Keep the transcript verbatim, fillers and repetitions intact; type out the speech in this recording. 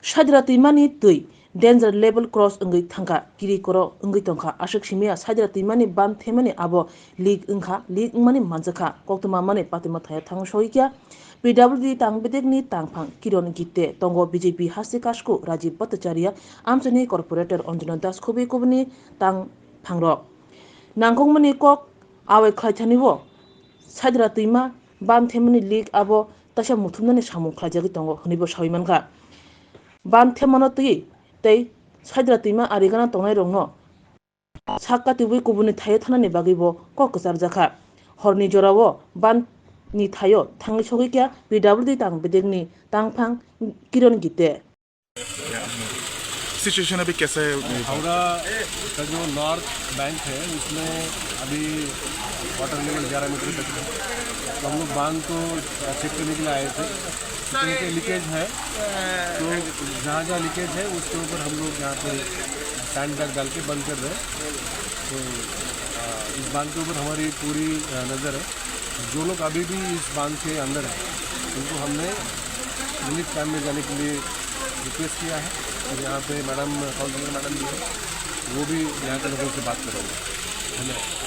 Saidra twimani twi danger level cross wngwi thangkha, kiri koro wngwi tongkha, aswk simiya Saidra twimani ban themani abo leak wngkha, leak wngmani manjakha, koktwma mani patwima thaya thang soikya. P W D tang bedekni tangphang Kiron Gitte tongo, B J P haste kasku Rajiv Bhattacharya, amchaini corporator Anjana Das Khobei kubuni tangphangrok. Nangkukmani kok awai khlaithani o Saidra twima ban themani leak abo taisa muthumnani samung khlaijagwi tongo hwnwibo sawi mankha. Ban themano twi tei Saidra twima arigana tongnairokno sak katiwi kubuni thaio thanani bagwibo kok kwcharjakha. Horni jorao ban ni thaio thangwi sogwi kha P W D tang bedekni tangphang Kiron Gitte. Situation अभी कैसा है? हावड़ा का जो north bank है, उसमें अभी water level ग्यारह मीटर तक है। तो हम लोग बांध को चेक करने के लिए आए थे। तो लीकेज है, तो जहाँ जहाँ लीकेज है, उसके ऊपर हम लोग यहाँ पे सैंड बैग डाल के बंद कर रहे हैं। तो इस बांध के ऊपर हमारी पूरी नज़र है। जो लोग अभी भी इस बांध के अंदर हैं, उनको हमने रिलीफ कैंप में जाने के लिए रिक्वेस्ट किया है। और यहाँ पे मैडम, काउंसलर मैडम भी है, वो भी यहाँ के लोगों से बात करेंगे। धन्यवाद।